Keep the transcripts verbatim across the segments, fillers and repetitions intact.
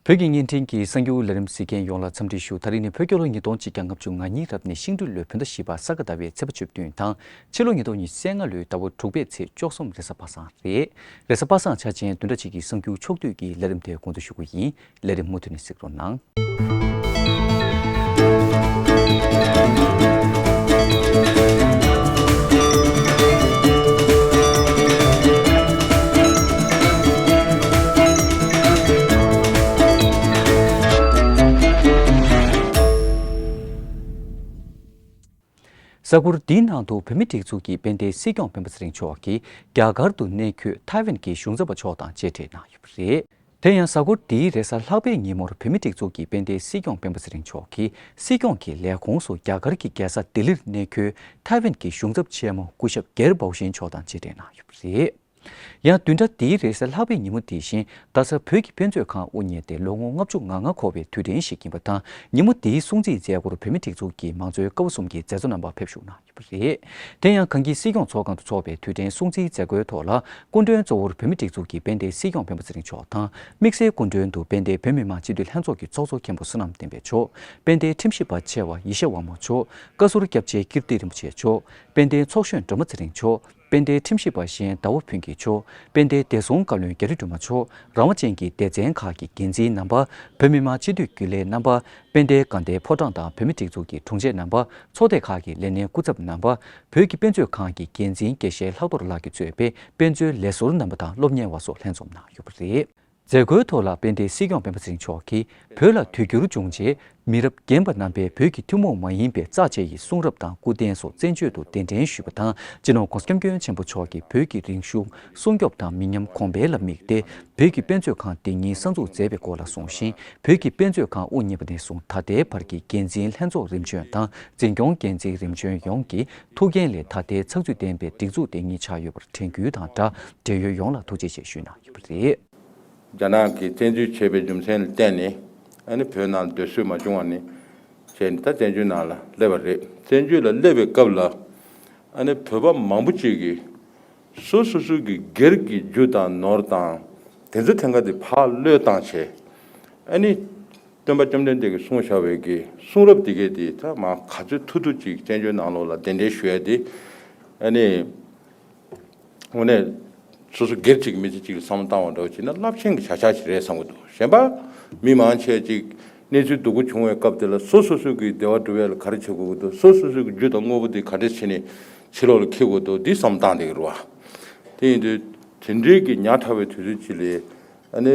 བོད་ཀྱི་བརྙན་འཕྲིན་གྱི་གསར་འགྱུར་ལས་རིམ་གཟིགས་མཁན་ཡོངས་ལ་འཚམས་འདྲི་ཞུ། ད་རིང་ནི་བོད་རྒྱལ་ལོ་ཉིས་སྟོང་ཆིག་བརྒྱ་ལྔ་བཅུ་ང་གཉིས་རབ་གནས་ཤིང་སྦྲུལ་ལོའི་བོད་ཟླ་བཞི་པ་ས་ག་ཟླ་བའི་ཚེས་པ་བཅུ་བདུན་དང་། ཕྱི་ལོ་ཉིས་སྟོང་ཉི་ཤུ་རྩ་ལྔ་ལོའི་ཟླ་བ་དྲུག་པའི་ཚེས་བཅུ་གསུམ་རེས་གཟའ་པ་སངས་རེད། རེས་གཟའ་པ་སངས་འཆར་ཅན་བདུན་ཕྲག་གཅིག་གི་གསར་འགྱུར་ཕྱོགས་བསྡུས་ཀྱི་ལས་རིམ་དེ་འགོ་འཛུགས་ཞུ་གི་ཡིན། ལས་རིམ་མུ་མཐུད་ནས་གཟིགས་རོགས་གནང་། གཟའ་འཁོར་འདིའི་ནང་དུ་བོད་མིའི་སྒྲིག་འཛུགས་ཀྱི་དཔལ་ལྡན་སྲིད་སྐྱོང་སྤེན་པ་ཚེ་རིང་མཆོག་གིས་རྒྱ་གར་དུ་གནས་འཁོད་ཐའེ་ཝན་གྱི་གཞུང་ཚབ་པ་མཆོག་དང་མཇལ་འཕྲད་གནང་ཡོད་པ་རེད། དེ་ཡང་གཟའ་འཁོར་འདིའི་རེས་གཟའ་ལྷག་པའི་ཉིན་མོར་བོད་མིའི་སྒྲིག་འཛུགས་ཀྱི་དཔལ་ལྡན་སྲིད་སྐྱོང་སྤེན་པ་ཚེ་རིང་མཆོག་གིས་སྲིད་སྐྱོང་གི་ལས་ཁུངས་སུ་རྒྱ་གར་གྱི་རྒྱལ་ས་ལྡི་ལིར་གནས་འཁོད་ཐའེ་ཝན་གྱི་གཞུང་ཚབ་ཆེན་མོ་སྐུ་ཞབས་གེར་པའོ་ཤིན་མཆོག་དང་མཇལ་འཕྲད་གནང་ཡོད་པ་རེད། ཡང་བདུན་ཕྲག་འདིའི་རེས་གཟའ་ལྷག་པའི་ཉིན་མོ་དེ་བཞིན་རྡ་སར་བོད་ཀྱི་དཔེ་མཛོད་ཁང་དབུ་བརྙེས་ཏེ་ལོ་ངོ་ལྔ་བཅུ་ང་ལྔ་འཁོར་བའི་དུས་དྲན་ཞིག་ཡིན་པ་དང་། ཉིན་མོ་འདིའི་སྲུང་བརྩིའི་མཛད་སྒོར་བོད་མིའི་སྒྲིག་འཛུགས་ཀྱི་མང་གཙོའི་ཀ་བ་གསུམ་གྱི་མཛད་གཙོ་རྣམ་པ་ཕེབས་ཞུགས་གནང་ཡོད་པ་རེད། དེ་ཡང་གངས་སྐྱིད་སྲིད་སྐྱོང་ཚོགས་ཁང་དུ་འཚོགས་པའི་དུས་དྲན་སྲུང་བརྩིའི་མཛད་སྒོའི་ཐོག་ལ། སྐུ་མགྲོན་གཙོ་བོར་བོད་མིའི་སྒྲིག་འཛུགས་ཀྱི་དཔལ་ལྡན་སྲིད་སྐྱོང་སྤེན་པ་ཚེ་རིང་མཆོག་དང་། དམིགས་བསལ་སྐུ་མགྲོན་དུ་དཔལ་ལྡན་བོད་མི་མང་སྤྱི་འཐུས་ལྷན་ཚོགས་ཀྱི་ཚོགས་གཙོ་མཁན་པོ་བསོད་ནམས་བསྟན་འཕེལ་མཆོག་དཔལ་ལྡན་ཁྲིམས་ཞིབ་པ་ཆེ་བ་ཡེ་ཤེས་དབང་མོ་མཆོག་བཀའ་ཟུར་སྐྱབས་རྗེ་ཀིརྟི་རིན་པོ་ཆེ་མཆོག་དཔལ་ལྡན་ཚོགས་གཞོན་སྒྲོལ་མ་ཚེ་རིང་མཆོག་དཔལ་ལྡན་ཁྲིམས་ཞིབ་པ་གཞན་ཟླ་བ་ཕུན་སྐྱིད་མཆོག་དཔལ་ལྡན་བདེ་སྲུང་བཀའ་བློན་རྒྱ་རི་སྒྲོལ་མ་མཆོག་རང་དབང་ཅན་གྱི་སྡེ་ཚན་ཁག་གི་འགན་འཛིན་རྣམ་པ། བོད་མི་མང་སྤྱི་འཐུས་རྒྱུན་ལས་རྣམ་པ། དཔལ་ལྡན་དགའ་ལྡན་ཕོ་བྲང་དང་བོད་མི་སྒྲིག་འཛུགས་ཀྱི་དྲུང་ཆེ་རྣམ་པ། ཚོགས་སྡེ་ཁག་གི་ལས་སྣེ་སྐུ་ཚབ་རྣམ་པ། བོད་ཀྱི་དཔེ་མཛོད་ཁང་གི་འགན་འཛིན་དགེ་བཤེས་ལྷག་རྡོར་ལགས་ཀྱིས་གཙོས་པའི་དཔེ་མཛོད་ལས་ཟུར་རྣམ་པ་དང་སློབ་གཉེར་བ་སོགས་ལྷན་འཛོམས་གནང་ཡོད་པ་རེད། མཛད་སྒོའི་ཐོག་ལ་དཔལ་ལྡན་སྲིད་སྐྱོང་སྤེན་པ་ཚེ་རིང་མཆོག་གིས་བོད་ལ་དུས་འགྱུར་བྱུང་རྗེས། མི་རབས་རྒན་པ་རྣམ་པས་བོད་ཀྱི་ཐུན་མོང་མ་ཡིན་པའི་རྩ་ཆེ་ཡི་གསུང་རབ་དང་སྐུ་རྟེན་སོགས་བཙན་བྱོལ་དུ་གདན་འདྲེན་ཞུས་པ་དང་། སྤྱི་ནོར་༸གོང་ས་༸སྐྱབས་མགོན་ཆེན་པོ་མཆོག་གིས་བོད་ཀྱི་རིག་གཞུང་སྲུང་སྐྱོབ་དང་མི་ཉམས་གོང་འཕེལ་ལ་དམིགས་ཏེ། བོད་ཀྱི་དཔེ་མཛོད་ཁང་འདི་ཉིད་གསར་འཛུགས་མཛད་པའི་སྐོར་ལ་གསུངས་ཤིང་། བོད་ཀྱི་དཔེ་མཛོད་ཁང་དབུ་བརྙེས་པ་ནས་བཟུང་ད་ལྟའི་བར་གྱི་འགན་འཛིན་ལྷན་ཚོགས་རིམ་བྱོན་དང་། འཛིན་སྐྱོང་འགན་འཛིན་རིམ་བྱོན་ཡོངས་ཀྱི་ཐུགས་འགན་ལས་ད་ལྟའི་ཚགས་ཚུད་ལྡན་པའི་སྒྲིག་འཛུགས་འདི་ཉིད་ཆགས་ཡོད་པར་དྲན་སྐུལ་དང་སྦྲགས། བགྲེས་ཡོལ་ཡོངས་ལ་ཐུགས་རྗེ་ཆེ་ཞུས་གནང་ཡོད་པ་རེད། རྒྱ་ནག་གིས་བཙན་འཛུལ་བྱས་པའི་རྒྱུ་མཚན་ལ་བརྟེན་ནས། ཨ་ནི་བོད་ནང་སྡོད་སྲོལ་མ་བྱུང་བ་ནི་བྱས་ནས། ད་བཙན་བྱོལ་ནང་ལ་སླེབས་པ་རེད། བཙན་བྱོལ་ལ་སླེབས་པའི་སྐབས་ལ། ཨ་ནི་བོད་པ་མང་པོ་ཅིག་གིས་སོ་སོ་སོ་གི་སྒེར་གྱི་རྒྱུ་དང་ནོར་དང་། དེ་ཚོ་ཐད་ཀར་དེ་ཕར་བློས་བཏང་བྱས། ཨ་ནི་སྟོན་པ་བཅོམ་ལྡན་འདས་ཀྱིས་གསུངས་བཞག་པའི་གི་གསུང་རབ་དེ་གས་དེ་ད་མར་ག་ཚོད་ཐུབ་ཐུབ་ཅིག་བཙན་བྱོལ་ནང་ལོགས་ལ་གདན་འདྲེན་ཞུ་ཡ་དེ། ཨ་ནི་དངོས་གནས་སོ་སོ་སྒེར་གཅིག་གི་མི་ཚེ་གཅིག་ལ་བསམ་བློ་བཏང་བ་འདྲ་བོ་བྱས་ན་རླབས་ཆེན་གྱི་བྱ་གཞག་ཅིག་རེད་བསམ་གྱི་འདུག་གཞན་པ་མི་མང་ཆེ་ཅིག་གནས་ཚུལ་སྡུག་པོ་བྱུང་བའི་སྐབས་དེ་ལ་སོ་སོ་སོ་གི་བདེ་བ་སྒྲུབ་ཡ་ལ་ག་རེ་བྱེད་དགོས་ཀྱི་འདུག་སོ་སོ་སོ་གི་རྒྱུ་དང་དངོས་པོ་དེ་ག་འདྲས་བྱས་ནས་ཕྱི་ལོགས་ལ་འཁྱེར་དགོས་འདུག་འདི་བསམ་བློ་བཏང་བསྡད་ཀྱི་རེད་བ། དེ་ཡིན་དུས་དེ་འདྲའི་གི་ཉག་ཕྲ་བའི་དུས་ཚོད་ཅིག་ལ། ཨ་ནི་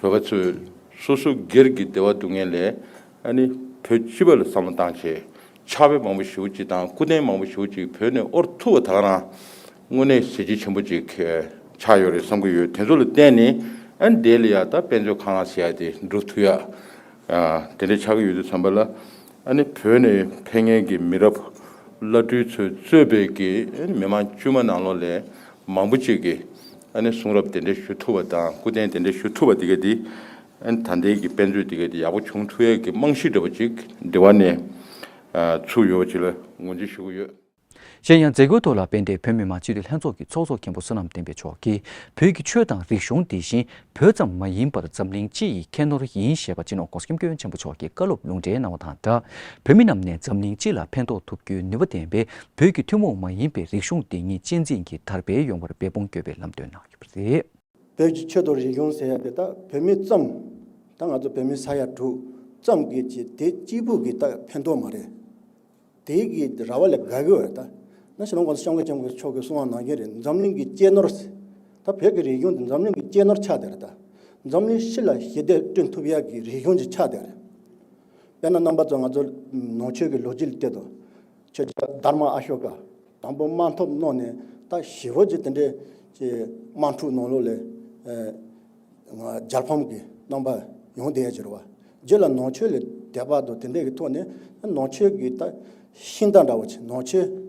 བོད་པ་ཚོས་སོ་སོ་སྒེར་གྱི་བདེ་བ་སྡུག་བསྔལ་ལས། ཨ་ནི་བོད་སྤྱི་པ་ལ་བསམ་བློ་བཏང་བྱས། ཕྱག་དཔེ་མང་པོ་ཞེ་པོ་ཅིག་དང་སྐུ་རྟེན་མང་པོ་ཞེ་པོ་ཅིག་བོད་ནས་དབོར་ཐུབ་པ་དེ་ག་རང་དངོས་གནས་གཟི་བརྗིད་ཆེན་པོ་ཅིག་ཆགས་ཡོད་རེད་བསམ་གྱི་ཡོད། དེ་ཚོ་ལ་བརྟེན་ནས་ཨ་ནི་དེ་ལ་ཡ་ད་དཔེ་མཛོད་ཁང་ཟེར་ཡ་དེ་འགྲུབ་ཐུབ་ཡ། ཨ་དེ་འདྲ་ཆགས་ཀྱི་ཡོད་དུས་ཙམ་པ་ལ། ཨ་ནི་བོད་ནས་ཕེབས་མཁན་གྱི་མི་རབས་བླ་སྤྲུལ་ཚོས་གཙོས་པའི་གི་ཨ་ནི་མི་མང་དཀྱུས་མ་ནང་ལོགས་ལ་མང་པོ་ཅིག་གིས་ཨ་ནི་གསུང་རབ་གདན་འདྲེན་ཞུ་ཐུབ་པ་དང་སྐུ་རྟེན་གདན་འདྲེན་ཞུ་ཐུབ་པ་དེ་ག་དེ། ཨ་ནི་ད་ལྟའི་གི་དཔེ་མཛོད་དེ་ག་དེ་ཡག་པོ་བྱུང་ཐུབ་ཡས་ཀྱི་རྨང་གཞི་འདྲ་པོ་ཅིག་འདི་བ་ནས་ཨ་ཚུགས་ཡོད་པ་ཅིག་ལ་ངོས་འཛིན་ཞུ་གི་ཡོད། གཞན་ཡང་མཛད་སྒོའི་ཐོག་ལ་དཔལ་ལྡན་བོད་མི་མང་སྤྱི་འཐུས་ལྷན་ཚོགས་ཀྱི་ཚོགས་གཙོ་མཁན་པོ་བསོད་ནམས་བསྟན་འཕེལ་མཆོག་གིས། བོད་ཀྱི་ཆོས་དང་རིག་གཞུང་དེ་བཞིན་བོད་ཙམ་མ་ཡིན་པར་འཛམ་གླིང་སྤྱི་ཡི་ཁྱད་ནོར་ཡིན་ཞེས་པ་སྤྱི་ནོར་༸གོང་ས་༸སྐྱབས་མགོན་ཆེན་པོ་མཆོག་གི་བཀའ་སློབ་ལུང་འདྲེན་གནང་བ་དང་སྦྲགས། བོད་མི་རྣམས་ནས་འཛམ་གླིང་སྤྱི་ལ་ཕན་ཐོགས་ཐུབ་རྒྱུའི་ནུས་པ་ལྡན་པའི་བོད་ཀྱི་ཐུན་མོང་མ་ཡིན་པའི་རིག་གཞུང་འདི་ཉིད་གཅེས་འཛིན་གྱིས་དར་སྤེལ་ཡོང་བར་འབད་འབུངས་དགོས་པའི་ལམ་སྟོན་གནང་ཡོད་པ་རེད། བོད་ཀྱི་ཆོས་དང་རིག་གཞུང་ཟེར་ཡ་དེ་ད་བོད་མི་ཙམ། ད་ང་ཚོ་བོད་མི་ས་ཡ་དྲུག་ཙམ་གྱི་ཅིག་དེ་གཅིག་པུ་གི་ད་ཕན་ཐོགས་མ་རེད། དེ་གི་ར་བ་ལས་དགའ་གི་བར་ད། ན་ཞེ་ལོང་གོང་ས་སྐྱབས་མགོན་ཆེན་པོ་མཆོག་གིས་གསུང་བ་ནང་བཞིན་རེད། འཛམ་གླིང་གི་གཅེས་ནོར་ཟེར། ད་བོད་ཀྱི་རིག་གཞུང་དེ་འཛམ་གླིང་གི་གཅེས་ནོར་ཆགས་བསྡད་རེད་ད། འཛམ་གླིང་ཕྱི་ལ་ཞི་བདེ་བསྐྲུན་ཐུབ་ཡག་གི་རིག་གཞུང་ཅིག་ཆགས་བསྡད་རེད། དཔེར་ན་རྣམ་པ་ཚོ་ང་ཚོ་ནང་ཆོས་ཀྱི་ལོ་རྒྱུས་ལ་བལྟས་དང་། ཆོས་རྒྱལ་དྷརྨ་ཨ་ཤོ་ཀ་དང་པོ་དམག་འཐབ་གནང་ནས་ད་ཞེ་པོ་ཅིག་དེ་འདྲའི་ཅིག་དམག་འཁྲུག་ནང་ལོགས་ལ། ཨ། རྒྱལ་ཕམ་གྱི་རྣམ་པ་ཡོང་བསྡད་ཡ་ཅིག་རེད་བ། རྗེས་ལ་ནང་ཆོས་ལ་དད་པ་དང་དེ་འདྲ་གི་ཐོག་ནས་ནང་ཆོས་ཀྱི་ད་ཤིང་རྟ་འདྲ་བོ་ཅིག་ནང་ཆོས་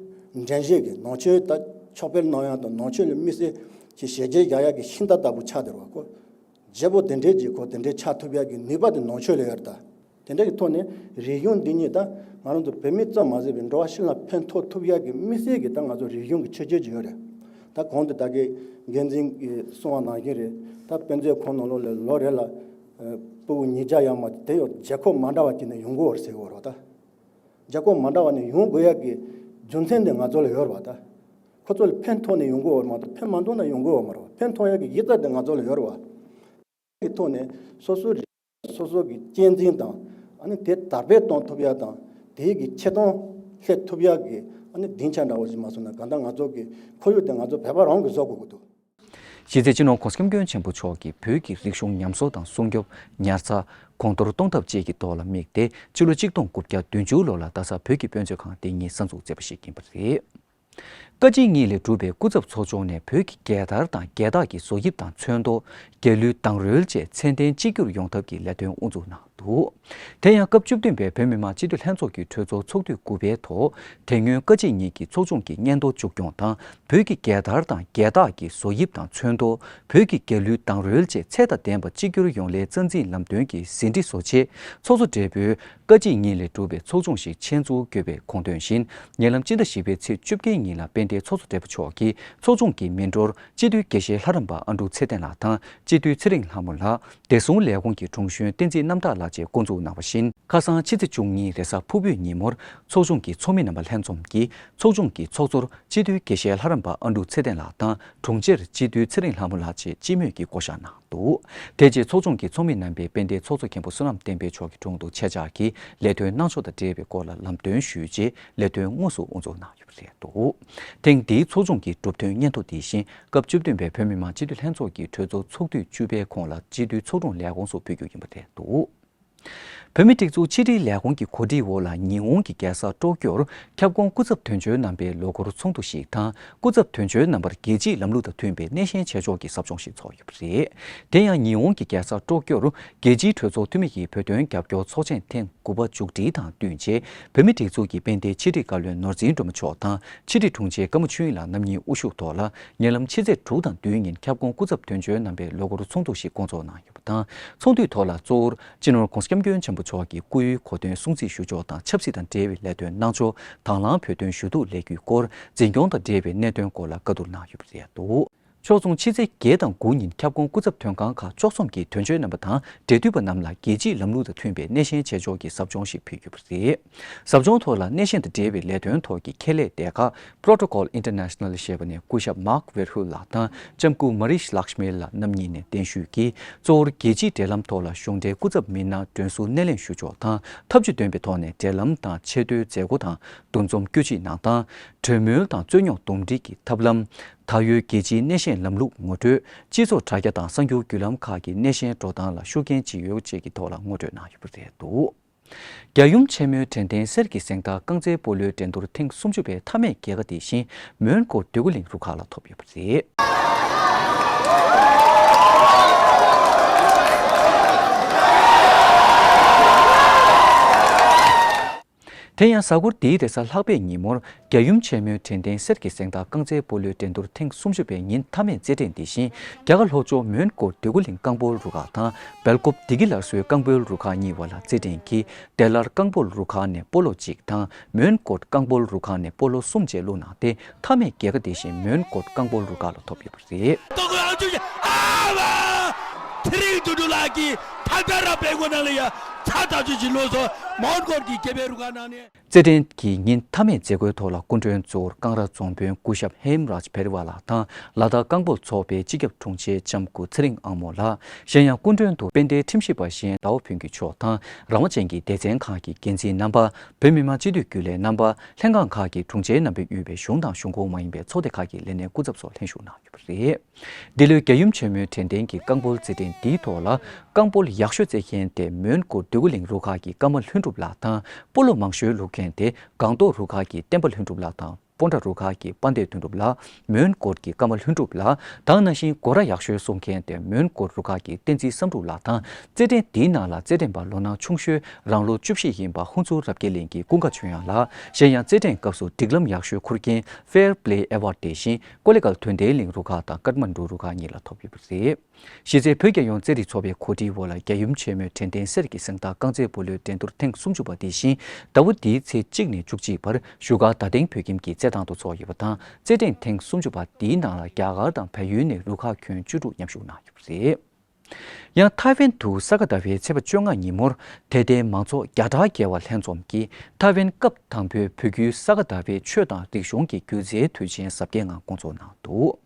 འགྲན་ཞུགས་ཀྱི་ནང་ཆོས་ད་ཕྱག་དཔེ་གནང་ཡ་དང་ནང་ཆོས་ལ་དམིགས་བསལ་གྱི་ཞལ་མཇལ་རྒྱག་ཡ་གི་ཤིང་རྟ་ལྟ་བུ་ཆགས་བསྡད་རེད་བ་ཁོ། བརྗེ་པོ་དེ་འདྲའི་ཅིག་ཁོ་དེ་འདྲའི་ཆགས་ཐུབ་ཡ་གི་ནུས་པ་དེ་ནང་ཆོས་ལ་ཡོད་རེད་ད། དེ་འདྲ་གི་ཐོག་ནས་རིག་གཞུང་འདི་ཉིད་ད་ང་རང་ཚོ་བོད་མི་ཙམ་མ་ཟད་པའི་འགྲོ་བ་ཕྱི་ལ་ཕན་ཐོགས་ཐུབ་ཡག་གི་དམིགས་བསལ་གྱི་ད་ང་ཚོ་རིག་གཞུང་གི་ཆོས་སྤྱོད་ཅིག་ཡོད་རེད། ད་གོང་དུ་ད་གི་འགན་འཛིན་གྱིས་གསུངས་པ་ནང་བཞིན་རེད། ད་དཔེ་མཛོད་ཁང་ནང་ལོགས་ལ་ལོ་རེ་ལ་ སྤུ་གུ་ཉིས་བརྒྱ་ཡར་མར་དེ་ཡང་རྒྱལ་ཁབ་མ་འདྲ་བ་ཅིག་ནས་ཡོང་གི་ཡོད་རེད་ཟེར་གི་ཡོད་རེད་བ་ད། རྒྱལ་ཁབ་མ་འདྲ་བ་ནས་ཡོང་དགོས་ཡ་གི་རྒྱུ་མཚན་དེ་ང་ཚོ་ལ་ཡོད་རེད་བ་ད། ཁོ་ཚོ་ལ་ཕན་ཐོགས་ནས་ཡོང་གི་ཡོད་རེད་མ་གཏོགས་ཕན་མ་ཐོགས་ན་ཡོང་གི་ཡོད་མ་རེད་བ། ཕན་ཐོགས་ཡ་གི་ཡིག་ཚད་དེ་ང་ཚོ་ལ་ཡོད་རེད་བ། གི་ཐོག་ནས་སོ་སོའི་རིག་སོ་སོ་གི་གཅེས་འཛིན་དང་། ཨ་ནི་དེ་དར་སྤེལ་གཏོང་ཐུབ་ཡ་དང་། དེའི་གི་ཆེ་མཐོང་སླེབས་ཐུབ་ཡ་གི་ཨ་ནི་སྡིངས་ཆ་འདྲ་བོ་ཞིག་མ་བཟོ་ན་གང་ལྟར་ང་ཚོ་གི་ཁོར་ཡུག་དེ་ང་ཚོ་བོད་པ་རང་གིས་བཟོ་དགོས་ཀྱི་འདུག། གཞི་རྩའི་སྤྱི་ནོར་༸གོང་ས་༸སྐྱབས་མགོན་ཆེན་པོ་མཆོག་གིས་བོད་ཀྱི་རིག་གཞུང་ཉམས་གསོ་དང་སྲུང་སྐྱོབ། ཉར་ཚགས། གོང་མཐོར་གཏོང་ཐབས་བཅས་ཀྱི་ཐོག་ལ་དམིགས་ཏེ་ཕྱི་ལོ་ཆིག་སྟོང་དགུ་བརྒྱ་བདུན་ཅུ་ལོ་ལ་རྡ་ས་བོད་ཀྱི་དཔེ་མཛོད་ཁང་དེ་ཉིད་གསར་འཛུགས་མཛད་པ་ཞིག་ཡིན་པ་རེད། བཀའ་སྤྱི་གཉིས་ལས་གྲུབ་པའི་སྐུ་ཚབ་ཚོགས་ཆུང་ནས་བོད་ཀྱི་རྒྱལ་དར་དང་རྒྱལ་རྟགས་ཀྱི་བཟོ་དབྱིབས་དང་ཚོན་མདོག་རྒྱལ་གླུའི་གདངས་རོལ་བཅས་ཚད་ལྡན་གཅིག་གྱུར་ཡོང་ཐབས་ཀྱི་ལས་དོན་དབུ་འཛུགས་གནང་འདུག། དེ་ཡང་སྐབས་བཅུ་བདུན་པའི་བོད་མི་མང་སྤྱི་འཐུས་ལྷན་ཚོགས་ཀྱི་གྲོས་ཚོགས་ཚོགས་དུས་དགུ་པའི་ཐོག་དེ་སྔོན་བཀའ་སྤྱི་གཉིས་ཀྱི་ཚོགས་ཆུང་གི་སྙན་ཐོ་མཇུག་སྐྱོང་དང་། བོད་ཀྱི་རྒྱལ་དར་དང་རྒྱལ་རྟགས་ཀྱི་བཟོ་དབྱིབས་དང་ཚོན་མདོག་བོད་ཀྱི་རྒྱལ་གླུའི་གདངས་རོལ་བཅས་ཚད་དང་ལྡན་པ་གཅིག་གྱུར་ཡོང་སླད་རྩ་འཛིན་ལམ་སྟོན་གྱི་ཟིན་བྲིས་བཟོ་ཆེད་ཚོགས་གཙོ་སྦྲེལ་པོས། བཀའ་སྤྱི་གཉིས་ལས་གྲུབ་པའི་ཚོགས་ཆུང་ཞིག་ཆེད་འཛུགས་དགོས་པའི་དགོངས་དོན་བཞིན། ཉེ་ལམ་སྤྱི་ཟླ་བཞི་པའི་ཚེས་བཅོ་བརྒྱད་ཉིན་ལ་དཔལ་ལྡན་ཚོགས་གཙོ་སྦྲེལ་པོ་མཆོག་གིས་ཚོགས་ཆུང་གི་མི་འགྲོར་སྤྱི་འཐུས་དགེ་བཤེས་ལྷ་རམས་པ་ཨ་འབྲུག་ཚེ་བརྟན་ལགས་དང་སྤྱི་འཐུས་ཚེ་རིང་ལྷ་མོ་ལགས། བདེ་སྲུང་ལས་ཁུངས་ཀྱི་དྲུང་གཞོན་བསྟན་འཛིན་རྣམ་དག་ལགས་བཅས་བསྐོ་འཛུགས་གནང་བ་བཞིན། ཁ་སང་ཕྱི་ཚེས་བཅུ་གཉིས་རེས་གཟའ་ཕུར་བུའི་ཉིན་མོར་ཚོགས་ཆུང་གི་ཚོགས་མི་རྣམ་པ་ལྷན་འཛོམས་ཀྱིས་ཚོགས་ཆུང་གི་ཚོགས་གཙོར་སྤྱི་འཐུས་དགེ་བཤེས་ལྷ་རམས་པ་ཨ་འབྲུག་ཚེ་བརྟན་ལགས་དང་དྲུང་ཆེར་སྤྱི་འཐུས་ཚེ་རིང་ལྷ་མོ་ལགས་བཅས་སྤྱི་མོས་ཀྱིས་བསྐོ་གཞག་གནང་། འདུག། དེ་རྗེས་ཚོགས་ཆུང་གི་ཚོགས་མི་རྣམ་པས་དཔལ་ལྡན་ཚོགས་གཙོ་མཁན་པོ་བསོད་ནམས་བསྟན་འཕེལ་མཆོག་གི་དྲུང་དུ་ཆེད་བཅར་གྱིས་ལས་དོན་གནང་ཕྱོགས་དང་འབྲེལ་བའི་སྐོར་ལ་ལམ་སྟོན་ཞུས་རྗེས་ལས་དོན་དངོས་སུ་དབུ་འཛུགས་གནང་ཡོད་པ་རེད་འདུག། ཐེངས་འདིའི་ཚོགས་ཆུང་གི་གྲུབ་དོན་སྙན་ཐོ་འདི་བཞིན་སྐབས་བཅུ་བདུན་པའི་བོད་མི་མང་སྤྱི་འཐུས་ལྷན་ཚོགས་ཀྱི་གྲོས་ཚོགས་ཚོགས་དུས་བཅུ་པའི་གོང་ལ་སྤྱི་འཐུས་ཚོགས་དྲུང་ལས་ཁུངས་སུ་ཕུལ་རྒྱུ་ཡིན་པ་རེད་འདུག། བོད་མིའི་སྒྲིག་འཛུགས་ཕྱི་དྲིལ་ལས་ཁུངས་ཀྱི་གོ་སྒྲིག་འོག་ལ་ཉི་ཧོང་གི་རྒྱལ་ས་ཀྲོག་ཀྱོར་ཁྱབ་ཁོངས་སྐུ་ཚབ་དོན་གཅོད་རྣམ་པའི་ལོ་འཁོར་ཚོགས་འདུ་ཞིག་དང་། སྐུ་ཚབ་དོན་གཅོད་རྣམ་པར་རྒྱལ་སྤྱིའི་ལམ་ལུགས་དང་མཐུན་པའི་སྣེ་ཤན་བྱེད་ཕྱོགས་ཀྱི་ཟབ་སྦྱོང་ཞིག་ཚོགས་ཡོད་པ་རེད། དེ་ཡང་ཉི་ཧོང་གི་རྒྱལ་ས་ཀྲོག་ཀྱོར་རྒྱལ་སྤྱིའི་གྲོས་ཚོགས་འཐུས་མི་ཡི་བོད་དོན་རྒྱབ་སྐྱོར་ཚོགས་ཆེན་ཐེངས་དགུ་པ་མཇུག་སྒྲིལ་དང་བསྟུན་ཆེད། བོད་མིའི་སྒྲིག་འཛུགས་ཀྱི་དཔལ་ལྡན་ཕྱི་དྲིལ་བཀའ་བློན་ནོར་འཛིན་སྒྲོལ་མ་མཆོག་དང་ཕྱི་དྲིལ་དྲུང་ཆེ་ཀརྨ་ཆོས་དབྱིངས་ལགས་རྣམ་གཉིས་དབུ་བཞུགས་ཐོག་ལ་ཉེ་ལམ་ཕྱི་ཚེས་དྲུག་དང་བདུན་ཉིན་ཁྱབ་ཁོངས་སྐུ་ཚབ་དོན་གཅོད་རྣམ་པའི་ལོ་འཁོར་ཚོགས་འདུ་ཞིག་བསྐོང་ཚོགས་གནང་ཡོད་པ་དང་། ཚོགས་འདུའི་ཐོག་ལ་གཙོ་བོར་སྤྱི་ནོར་༸གོང་ས་༸སྐྱབས་མགོན་ཆེན་པོ་མཆོག་གི་སྐུའི་གོ་སྟོན་སྲུང་བརྩི་ཞུ་ཕྱོགས་དང་ཆབ་སྲིད་དང་འབྲེལ་བའི་ལས་དོན་གནང་ཕྱོགས་དང་བླངས་བོད་དོན་ཞུ་གཏུག་ལས་འགུལ་སྐོར་འཛིན་སྐྱོང་དང་འབྲེལ་བའི་གནད་དོན་སྐོར་ལ་བཀའ་བསྡུར་གནང་ཡོད་པ་རེད་འདུག། ཕྱོགས་མཚུངས་ཕྱི་ཚེས་བརྒྱད་དང་དགུ་ཉིན་ཁྱབ་ཁོངས་སྐུ་ཚབ་དོན་ཁང་ཁག་བཅུ་གསུམ་གྱི་དོན་གཅོད་རྣམ་པ་དང་འབྲེལ་མཐུད་པ་རྣམས་ལ་རྒྱལ་སྤྱིའི་ལམ་ལུགས་དང་མཐུན་པའི་སྣེ་ཤན་བྱེད་ཕྱོགས་ཀྱི་ཟབ་སྦྱོང་ཞིག་ཕུལ་ཡོད་པ་རེད། ཟབ་སྦྱོང་ཐོག་ལ་སྣེ་ཤན་དང་འབྲེལ་བའི་ལས་དོན་ཐོག་གི་ཁྱད་ལས་སྡེ་ཁག Protocol International ཞེས་པ་ནས་སྐུ་ཞབས་Mark Verheugen ལགས་དང་ལྕམ་སྐུ་Marietje Lachsmith ལགས་རྣམ་གཉིས་ནས་གདན་ཞུས་ཀྱིས། གཙོ་བོར་རྒྱལ་སྤྱིའི་འབྲེལ་ལམ་ཐོག་ལ་གཞུང་འབྲེལ་སྐུ་ཚབ་མི་སྣ་མགྲོན་བསུ་སྣེ་ལེན་ཞུ་ཕྱོགས་དང་ཐབས་ཇུས་འདོན་པའི་ཐོག་ནས་འབྲེལ་ལམ་དང་ཆེས་མཐོའི་མཛད་སྒོ་དང་འདུ་འཛོམས་བཀོད་སྒྲིག་གནང་སྟངས། གྲོས་མོལ་དང་རྩོད་རྙོག་འདུམ་འགྲིག་གི་ཐབས་ལམ། ད་ཡོད་རྒྱལ་སྤྱིའི་སྣེ་ཤན་ལམ་ལུགས་ངོ་སྤྲོད། སྤྱི་ཚོགས་དྲ་རྒྱ་དང་གསར་འགྱུར་བརྒྱུད་ལམ་ཁག་གི་སྣེ་ཤན་འགྲོ་སྟངས་ལ་ཤུགས་རྐྱེན་ཅི་ཡོད་བཅས་ཀྱི་ཐོག་ལ་ངོ་སྤྲོད་གནང་ཡོད་པ་རེད་འདུག། རྒྱལ་ཡུམ་ཆེན་མོའི་དྲན་རྟེན་གསེར་གྱི་གཟེངས་རྟགས་རྐང་རྩེད་སྤོ་ལོའི་འགྲན་བསྡུར་ཐེངས་སུམ་ཅུ་པའི་མཐའ་མའི་རྒྱལ་ཁ་དེ་བཞིན་མོན་གྷོ་འདོད་རྒུ་གླིང་རུ་ཁག་ལ་ཐོབ་ཡོད་པ་རེད། དེ་ཡང་གཟའ་འཁོར་འདིའི་རེས་གཟའ་ལྷག་པའི་ཉིན་མོར་རྒྱལ་ཡུམ་ཆེན་མོའི་དྲན་རྟེན་གསེར་གྱི་གཟེངས་རྟགས་རྐང་རྩེད་སྤོ་ལོའི་འགྲན་བསྡུར་ཐེངས་སུམ་ཅུ་པའི་ཉིན་མཐའ་མའི་རྩེད་འགྲན་འདི་བཞིན་རྒྱ་གར་ལྷོ་ཕྱོགས་མོན་གྷོ་འདོད་རྒུ་གླིང་རྐང་སྤོལ་རུ་ཁག་དང་སྦེལ་ཀོབ་བདེ་སྐྱིད་སླར་གསོའི་རྐང་སྤོལ་རུ་ཁག་གཉིས་བར་ལ་རྩེད་འགྲན་གྱིས་ཏེ་ལར་རྐང་སྤོལ་རུ་ཁག་ནས་སྤོ་ལོ་གཅིག་དང་མོན་གྷོ་རྐང་སྤོལ་རུ་ཁག་ནས་སྤོ་ལོ་གསུམ་བཅས་བླུགས་གནང་སྟེ། མཐའ་མའི་རྒྱལ་ཁ་དེ་བཞིན་མོན་གྷོ་རྐང་སྤོལ་རུ་ཁག་ལ་ཐོབ་ཡོད་པ་རེད། ཏོག་ཨ་ཅུ་ཨ་བ། ཚེ་རིང་དོན་གྲུབ་ལགས་ཀྱིས་ཐག་ཐག་ར་སྦེལ་ཀོབ་ནང་ལ་ཡ་ཚ་ཐག་ཆོད་ཅིག་ལོས་སོ། མོན་གྷོ་གི་རྒྱལ་པོའི་རུ་ཁག་ནང་ནས། རྩེད་འགྲན་གྱི་ཉིན་མཐའ་མའི་མཛད་སྒོའི་ཐོག་ལ་སྐུ་མགྲོན་གཙོ་བོར་ཀང་ར་རྫོང་དཔོན་སྐུ་ཞབས་ཧེམ་རཱཇ་བེ་རི་ཝ་ལགས་དང་ལ་དྭགས་རྐང་སྤོལ་ཚོགས་པའི་སྤྱི་ཁྱབ་དྲུང་ཆེ་ལྕམ་སྐུ་ཚེ་རིང་ཨང་མོ་ལགས། གཞན་ཡང་སྐུ་མགྲོན་དུ་དཔལ་ལྡན་ཁྲིམས་ཞིབ་པ་གཞན་ཟླ་བ་ཕུན་སྐྱིད་མཆོག་དང་རང་དབང་ཅན་གྱི་སྡེ་ཚན་ཁག་གི་འགན་འཛིན་རྣམ་པ། བོད་མི་མང་སྤྱི་འཐུས་རྒྱུན་ལས་རྣམ་པ། ལྷན་ཁང་ཁག་གི་དྲུང་ཆེ་རྣམ་པས་དབུས་པའི་གཞུང་དང་གཞུང་ཁོངས་མ་ཡིན་པའི་ཚོགས་སྡེ་ཁག་གི་ལས་སྣེ་སྐུ་ཚབ་སོགས་ལྷན་ཞུགས་གནང་ཡོད་པ་རེད། འདི་ལོའི་རྒྱལ་ཡུམ་ཆེན་མོའི་དྲན་རྟེན་གྱི་རྐང་སྤོལ་རྩེད་འགྲན་འདིའི་ཐོག་ལ་རྐང་སྤོལ་ཡག་ཤོས་རྩེད་མཁན་དེ་མོན་གྷོ་འདོད་རྒུ་གླིང་རུ་ཁག་གི་ཀརྨ་ལྷུན་གྲུབ་ལགས་དང་སྤོ་ལོ་མང་ཤོས་བླུགས་མཁན་དེ་སྒང་ཏོག་རུ་ཁག་གི་བསྟན་པ་ལྷུན་གྲུབ་ལགས་དང་སྤོན་ཊ་རུ་ཁག་གི་དཔལ་ལྡན་དོན་གྲུབ་ལགས། མོན་གྷོ་གི་ཀརྨ་ལྷུན་གྲུབ་ལགས་དང་། ནང་བཞིན་སྒོ་ར་ཡག་ཤོས་སྲུང་མཁན་དེ་མོན་གྷོ་རུ་ཁག་གི་བསྟན་འཛིན་བསམ་གྲུབ་ལགས་དང་། རྩེད་འགྲན་འདིའི་ནང་ལ་རྩེད་འགྲན་པ་ལོ་ན་ཆུང་ཤོས་རང་ལོ་བཅུ་བཞི་ཡིན་པ་ཧུན་སུར་རབ་རྒྱས་གླིང་གི་ཀུན་དགའ་ཆོས་དབྱངས་ལགས། གཞན་ཡང་རྩེད་འགྲན་སྐབས་སུ་སྒྲིག་ལམ་ཡག་ཤོས་འཁུར་མཁན་Fair Play Award དེ་བཞིན་ཀོ་ལེ་གྷལ་དོན་ལྡན་གླིང་རུ་ཁག་དང་ཀཏ་མན་ཌུ་རུ་ཁག་གཉིས་ལ་ཐོབ་ཡོད་པ་རེད། གཞི་རྩའི་བོད་རྒྱལ་ཡོངས་རྩེད་རིགས་ཚོགས་པའི་གོ་སྒྲིག་འོག་ལ་རྒྱལ་ཡུམ་ཆེན་མོའི་དྲན་རྟེན་གསེར་གྱི་གཟེངས་རྟགས་རྐང་རྩེད་སྤོ་ལོའི་འགྲན་བསྡུར་ཐེངས་སུམ་ཅུ་པ་དེ་བཞིན་ཟླ་བ་འདིའི་ཚེས་གཅིག་ནས་བཅུ་གཅིག་བར་བཞུགས་སྒར་རྡ་སྟེང་བོད་ཁྱིམ་གྱི་རྩེད་ཐང་དུ་འཚོགས་ཡོད་པ་དང་། རྩེད་འགྲན་ཐེངས་སུམ་ཅུ་པ་འདིའི་ནང་ལ་རྒྱ་གར་དང་བལ་ཡུལ་ནས་རུ་ཁག་ཁྱོན་བཅུ་དྲུག་མཉམ་ཞུགས་གནང་ཡོད་པ་རེད། ཡང་ཐའེ་ཝན་དུ་ས་ག་ཟླ་བའི་ཚེས་པ་བཅོ་ལྔ་ཉིན་མོར་དད་ལྡན་མང་ཚོགས་བརྒྱ་ཕྲག་བརྒལ་བ་ལྷན་འཛོམས་ཀྱིས་ཐའེ་ཝན་སྐབས་དང་པོའི་བོད་བརྒྱུད་ས་ག་ཟླ་བའི་ཆོས་དང་རིག་གཞུང་གི་སྒྱུ་རྩལ་དུས་ཆེན་གཟབ་རྒྱས་ངང་སྐོང་ཚོགས་གནང་འདུག་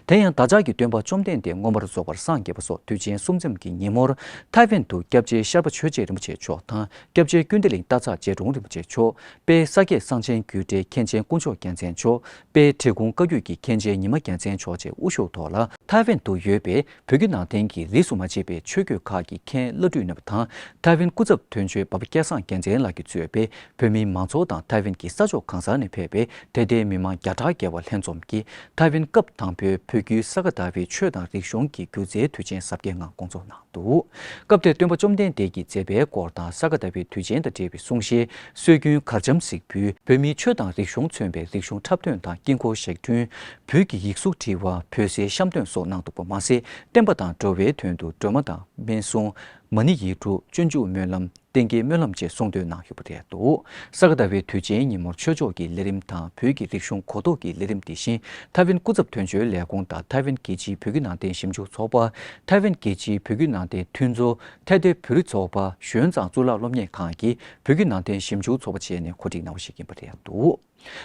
དེ་ཡང་བདག་ཅག་གི་སྟོན་པ་བཅོམ་ལྡན་འདས་མངོན་པར་རྫོགས་པར་སངས་རྒྱས་པ་སོགས་དུས་ཆེན་གསུམ་འཛོམས་ཀྱི་ཉིན་མོར་ཐའེ་ཝན་དུ་སྐྱབས་རྗེ་ཤར་པ་ཆོས་རྗེ་རིན་པོ་ཆེ་མཆོག་དང་སྐྱབས་རྗེ་ཀུན་བདེ་གླིང་སྟག་ཚང་རྗེ་དྲུང་རིན་པོ་ཆེ་མཆོག་དཔལ་ས་སྐྱའི་གསང་ཆེན་རྒྱུད་གྲྭའི་མཁན་ཆེན་དཀོན་མཆོག་རྒྱལ་མཚན་མཆོག་དཔལ་བྲེ་གུང་བཀའ་བརྒྱུད་ཀྱི་མཁན་ཆེན་ཉི་མ་རྒྱལ་མཚན་མཆོག་བཅས་དབུ་བཞུགས་ཐོག་ལ་ཐའེ་ཝན་དུ་ཡོད་པའི་བོད་བརྒྱུད་ནང་བསྟན་གྱི་རིས་སུ་མ་ཆད་པའི་ཆོས་བརྒྱུད་ཁག་གི་མཁན་བླ་སྤྲུལ་རྣམ་པ་དང་ཐའེ་ཝན་སྐུ་ཚབ་དོན་གཅོད་འབའ་པ་སྐལ་བཟང་རྒྱལ་མཚན་ལགས་ཀྱིས་གཙོས་པའི་བོད་མིའི་མང་ཚོགས་དང་ཐའེ་ཝན་གྱི་ས་ཕྱོགས་གང་སར་ནས་ཕེབས་པའི་དད་ལྡན་མི་མང་བརྒྱ་ཕྲག་བརྒལ་བ་ལྷན་འཛོམས་ཀྱིས་ཐའེ་ཝན་སྐབས་དང་པོའི་བོད་བརྒྱུད་ས་ག་ཟླ་བའི་ཆོས་དང་རིག་གཞུང་གི་སྒྱུ་རྩལ་དུས་ཆེན་གཟབ་རྒྱས་ངང་སྐོང་ཚོགས་གནང་འདུག་སྐབས་དེར་སྟོན་པ་བཅོམ་ལྡན་འདས་ཀྱི་མཛད་པའི་སྐོར་དང་ས་ག་ཟླ་བའི་དུས་ཆེན་དང་འབྲེལ་བའི་གསུང་བཤད། སྲོལ་རྒྱུན་གར་འཆམ་གཟིགས་འབུལ། བོད་མིའི་ཆོས་དང་རིག་གཞུང་མཚོན་པའི་རིག་གཞུང་འཁྲབ་སྟོན་དང་དཀྱིལ་འཁོར་ཞབས་དྲུང་། བོད་ཀྱི་ཡིག་གཟུགས་བྲིས་པ། བོད་ཟས་བཤམས་སྟོན་སོགས་གནང་འདུག་པ་མ་ཟད། བསྟན་པ་དང་འགྲོ་བའི་དོན་དུ་སྒྲོལ་མ་དང་སྨན་གསུང་། མ་ཎི་ཡིག་དྲུག་སྤྱོད་འཇུག་སྨོན་ལམ། བསྟན་རྒྱས་སྨོན་ལམ་བཅས་གསུང་འདོན་གནང་ཡོད་པ་རེད་འདུག་ས་ག་ཟླ་བའི་དུས་ཆེན་ཉིན་མོར་ཆོས་ཕྱོགས་ཀྱི་ལས་རིམ་དང་བོད་ཀྱི་རིག་གཞུང་གོ་རྟོགས་ཀྱི་ལས་རིམ་དེ་བཞིན་ཐའེ་ཝན་སྐུ་ཚབ་དོན་གཅོད་ལས་ཁུངས་དང་ཐའེ་ཝན་རྒྱལ་སྤྱིའི་བོད་བརྒྱུད་ནང་བསྟན་ཞིབ་འཇུག་ཚོགས་པ། ཐའེ་ཝན་རྒྱལ་སྤྱིའི་བོད་བརྒྱུད་ནང་བསྟན་མཐུན་ཚོགས། ཐའེ་ཏེ་བོད་རིགས་ཚོགས་པ། ཞོན་ཙང་གཙུག་ལག་སློབ་གཉེར་ཁང་གི་བོད་བརྒྱུད་ནང་བསྟན་ཞིབ་འཇུག་ཚོགས་པ་བཅས་ནས་གོ་སྒྲིག་གནང་བ་ཞིག་ཡིན་པ་རེད་འདུག་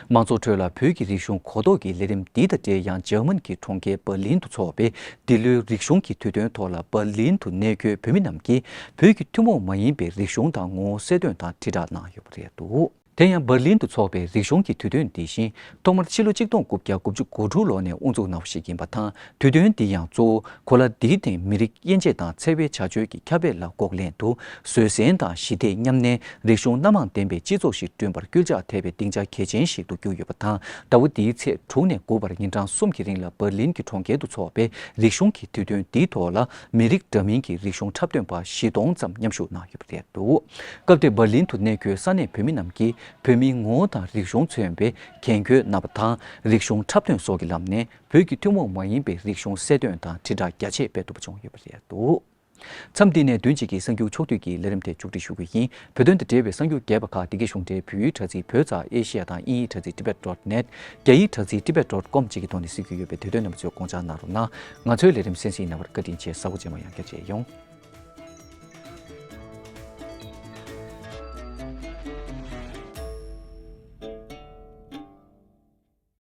མང་ཚོགས་ཁྲོད་ལ་བོད་ཀྱི་རིག་གཞུང་གོ་རྟོགས་ཀྱི་ལས་རིམ་འདི་དང་འབྲེལ་ཡང་འཇར་མན་གྱི་གྲོང་ཁྱེར་འབར་ལིན་དུ་འཚོགས་པའི་འདི་ལོའི་རིག་གཞུང་གི་དུས་སྟོན་ཐོག་ལ་འབར་ལིན་དུ་གནས་འཁོད་བོད་མི་རྣམས་ཀྱིས་བོད་ཀྱི་ཐུན་མོང་མ་ཡིན་པའི་རིག་གཞུང་དང་ངོ་བོ་གསལ་སྟོན་དང་དྲིལ་བསྒྲགས་གནང་ཡོད་པ་རེད་འདུག་དེ་ཡང་འབར་ལིན་དུ་འཚོགས་པའི་རིག་གཞུང་གི་དུས་སྟོན་འདི་བཞིན་ཐོག་མར་ཕྱི་ལོ་ཆིག་སྟོང་དགུ་བརྒྱ་དགུ་བཅུ་གོ་དྲུག་ལོ་ནས་དབུ་འཛུགས་གནང་བ་ཞིག་ཡིན་པ་དང་། དུས་སྟོན་འདི་ཡང་གཙོ་བོ་གོ་ལ་འདིའི་སྟེང་མི་རིགས་དབྱེ་འབྱེད་དང་འཚེ་བའི་བྱ་སྤྱོད་ཀྱི་ཁྱབ་སྤེལ་ལ་འགོག་ལན་དུ་བཟོད་བསྲན་དང་ཞི་བདེ་མཉམ་གནས། རིག་གཞུང་སྣ་མང་ལྡན་པའི་སྤྱི་ཚོགས་ཤིག་བསྐྲུན་པར་སྐུལ་ལྕག་ཐེབས་པའི་སྡིངས་ཆ་གལ་ཆེན་ཞིག་ཏུ་གྱུར་ཡོད་པ་དང་། ཟླ་བ་འདིའི་ཚེས་དྲུག་ནས་དགུ་བར་ཉིན་གྲངས་གསུམ་གྱི་རིང་ལ་འབར་ལིན་གྱི་གྲོང་ཁྱེར་དུ་འཚོགས་པའི་རིག་གཞུང་གི་དུས་སྟོན་འདིའི་ཐོག་ལ་མི་རིགས་འདྲ་མིན་གྱི་རིག་གཞུང་འཁྲབ་སྟོན་པ་བཞི་སྟོང་ཙམ་མཉམ་ཞུགས་གནང་ཡོད་པ་རེད་འདུག་སྐབས་དེར་འབར་ལིན་དུ་གནས་འཁོད་ས་གནས་བོད་མི་རྣམས་ཀྱིས་བོད་མིའི་ངོ་བོ་དང་རིག་གཞུང་མཚོན་པའི་རྒྱན་གོས་གནང་བ་དང་། རིག་གཞུང་འཁྲབ་སྟོན་སོགས་ཀྱི་ལམ་ནས་བོད་ཀྱི་ཐུན་མོང་མ་ཡིན་པའི་རིག་གཞུང་གསལ་སྟོན་དང་དྲིལ་བསྒྲགས་རྒྱ་ཆེ་སྤེལ་ཐུབ་པ་བྱུང་ཡོད་པ་རེད་འདུག་མཚམས་འདི་ནས་བདུན་གཅིག་གི་གསར་འགྱུར་ཕྱོགས་བསྡུས་ཀྱི་ལས་རིམ་དེ་མཇུག་སྒྲིལ་ཞུ་རྒྱུ་ཡིན། བོད་དོན་དང་འབྲེལ་བའི་གསར་འགྱུར་རྒྱས་པ་ཁག་འདི་གའི་གཞུང་འབྲེལ་བོད་ཡིག་དྲ་ཚིགས་བོད་ཙ་ཨེ་ཤི་ཡ་དང་དབྱིན་ཡིག་དྲ་ཚིགས་tibet dot net། རྒྱ་ཡིག་དྲ་ཚིགས་tibet dot com་བཅས་ཀྱི་ཐོག་ནས་གཟིགས་རྒྱུ་ཡོད་པས་དེ་དོན་རྣམ་པ་ཚོས་དགོངས་འཇགས་གནང་རོགས་གནང་། ང་ཚོའི་ལས་རིམ་གསན་གཟིགས་གནང་བར་བཀའ་དྲིན་ཆེ། གཟའ་འཁོར་རྗེས་མ་ཡང་བསྐྱར་མཇལ་ཡོང་།